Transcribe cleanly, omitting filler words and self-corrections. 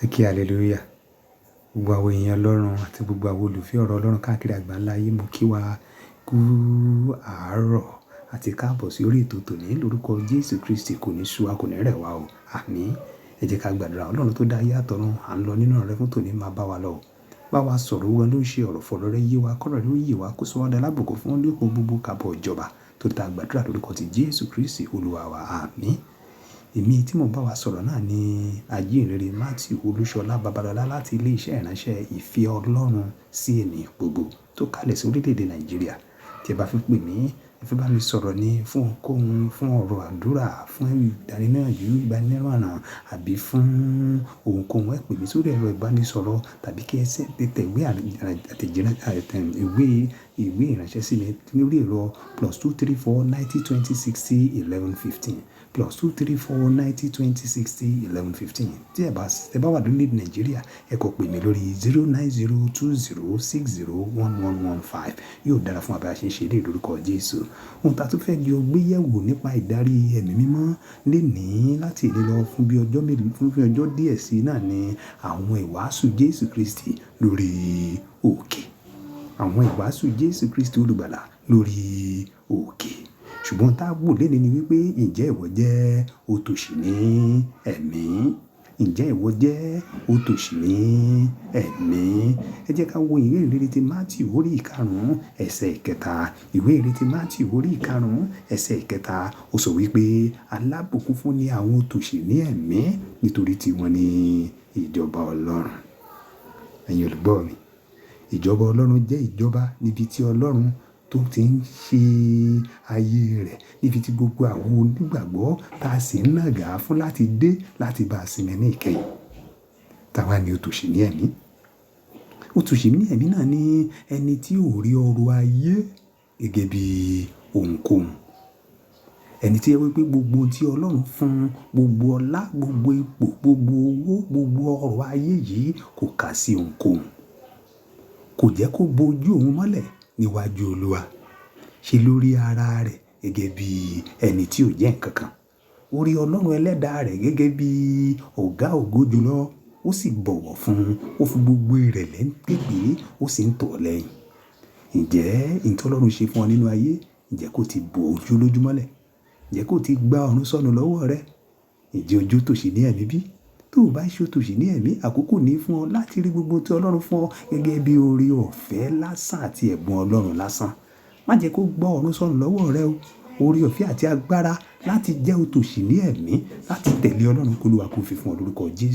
Ẹ kí hallelujah. Gbogbo àwọn èèyàn Ọlọ́run àti gbogbo àwọn olùfẹ́ ọ̀rọ̀ Ọlọ́run káàkiri àgbáńlá ayé, mo kí wa kú àárọ̀ àti káàbọ̀ sí orí ètò tòní lórúkọ Jésù Kristi. Kò ní sú wa, kò ní rẹ̀ wá o. Àmín. Ẹ jẹ́ ká gbàdúrà. Ọlọ́run tó dá ayé àtọ̀run, à ń lọ nínú ọ̀rọ̀ rẹ fún tòní, máa bá wa lọ. Bá wa sọ̀rọ̀, òun ló ń ṣe ọ̀rọ̀, fọ̀rọ̀ rẹ yé wa, kọ́rọ̀ rẹ ó yé wa, kó sọ wá di alábùkún fún ní gbogbo kábọ̀ ìjọba tó ta gbàdúrà lórúkọ ti Jésù Kristi Olúwa wa. Àmín. Èmi tí mò ń bá wa sọ̀rọ̀ náà ni Ajíhìnrere Matthew Olúṣọlá Babalọlá láti ilé iṣẹ́ ìránṣẹ́ Ìfẹ́ Ọlọ́run sí ènìyàn gbogbo tó kalẹ̀ sí orílẹ̀-èdè Nàìjíríà. Tí ẹ bá fẹ́ pè mí, ẹ fẹ́ bá mi sọ̀rọ̀ ní fún ohunkóhun, fún ọ̀rọ̀ àdúrà, fún ìdániníyànjú, ìgbaninímọ̀ràn àbí fún ohunkóhun, ẹ pè mí sórí ẹ̀rọ ìbánisọ̀rọ̀ tàbí kí ẹ tẹ ìwé àtẹ̀jíṣẹ́, ìwé ìránṣẹ́ sí mi lórí ẹ̀rọ +234 90 20 60 11 15, +234 90 20 60 11 15. Tí ẹ bá wà lórílẹ̀-èdè Nàìjíríà, ẹ kọ pè mí lórí 090 20 60 11 15. Yóò dára fún wa bí a ṣe ń ṣe eléyìí lórúkọ Jésù. Ohun tí a tún fẹ́ jọ gbé yẹ̀wò nípa ìdarí ẹ̀mí mímọ́ lénìí láti èní lọ fún bí ọjọ́ mélòó, fún bí ọjọ́ díẹ̀ sí náà ni àwọn ìwàásù Jésù Kristi lórí òkè. Àwọn ìwàásù Jésù Kristi olùgbàlà lórí òkè. Ṣùgbọ́n tá a wò lénìí ni wípé, ǹjẹ́ ìwọ jẹ́ òtòṣì ní ẹ̀mí? Ǹjẹ́ ìwọ jẹ́ òtòṣì ní ẹ̀mí? Ẹ jẹ́ ká wo ìwé ìrere ti Matthew orí ìkarùn-ún ẹsẹ̀ ìkẹta. Ìwé ìrere ti Matthew orí ìkarùn-ún ẹsẹ̀ ìkẹta. Ó sọ wípé alábùkún fún ni àwọn òtòṣì ní ẹ̀mí, nítorí tí wọ́n ní ìjọba Ọlọ́run. Ẹ̀yin olùgbọ́ mi, ìjọba Ọlọ́run jẹ́ ìjọba níbi tí Ọlọ́run tó ti ń ṣe ayé rẹ̀, níbi tí gbogbo àwọn onígbàgbọ́ tá a sì ń nàgà fún láti dé láti bá a sinmi ní ìkẹyìn. Táwa ni òtòṣì ní ẹ̀mí. Òtòṣì ní ẹ̀mí náà ni ẹni tí ò rí ọrọ̀ ayé gẹ́gẹ́ bí ohunkóhun. Ẹni tí ó jẹ́ wípé gbogbo ohun tí Ọlọ́run fún, gbogbo ọlá, gbogbo ipò, gbogbo owó, gbogbo ọrọ̀ ayé yìí kò kà sí ohunkóhun. Kò jẹ́ kó bo ojú òun mọ́lẹ̀ níwájú Olúwa. Ṣe lórí ara rẹ̀ gẹ́gẹ́ bí ẹni tí ò jẹ́ ǹkan kan. Ó rí Ọlọ́run ẹlẹ́dàá rẹ̀ gẹ́gẹ́ bí ọ̀gá ògo jùlọ. Ó sì bọ̀wọ̀ fún un. Ó fi gbogbo ìrẹ̀lẹ̀ ń képe, ó sì ń tọ̀ ọ́ lẹ́yìn. Ǹjẹ́ ohun tí Ọlọ́run ṣe fún ọ nínú ayé, ǹjẹ́ kò ti bo ojú lójú mọ́lẹ̀? Ǹjẹ́ kò ti gba ọ̀run sọnù lọ́wọ́ rẹ? Ǹjẹ́ ojú òtòṣì ní ẹ̀mí bí? Tó o bá ṣe òtòṣì ní ẹ̀mí, àkókò ní fún ọ láti rí gbogbo tí Ọlọ́run fún ọ gẹ́gẹ́ bí oore ọ̀fẹ́ lásán àti ẹ̀bùn Ọlọ́run lásán. Má jẹ́ kó gbọ́ ọ̀run sọnù lọ́wọ́ rẹ o. Oore ọ̀fẹ́ àti agbára láti jẹ́ òtòṣì ní ẹ̀mí, láti tẹ̀lé Ọlọ́run kó Olúwa kó fi fún ọ lórúkọ Jésù.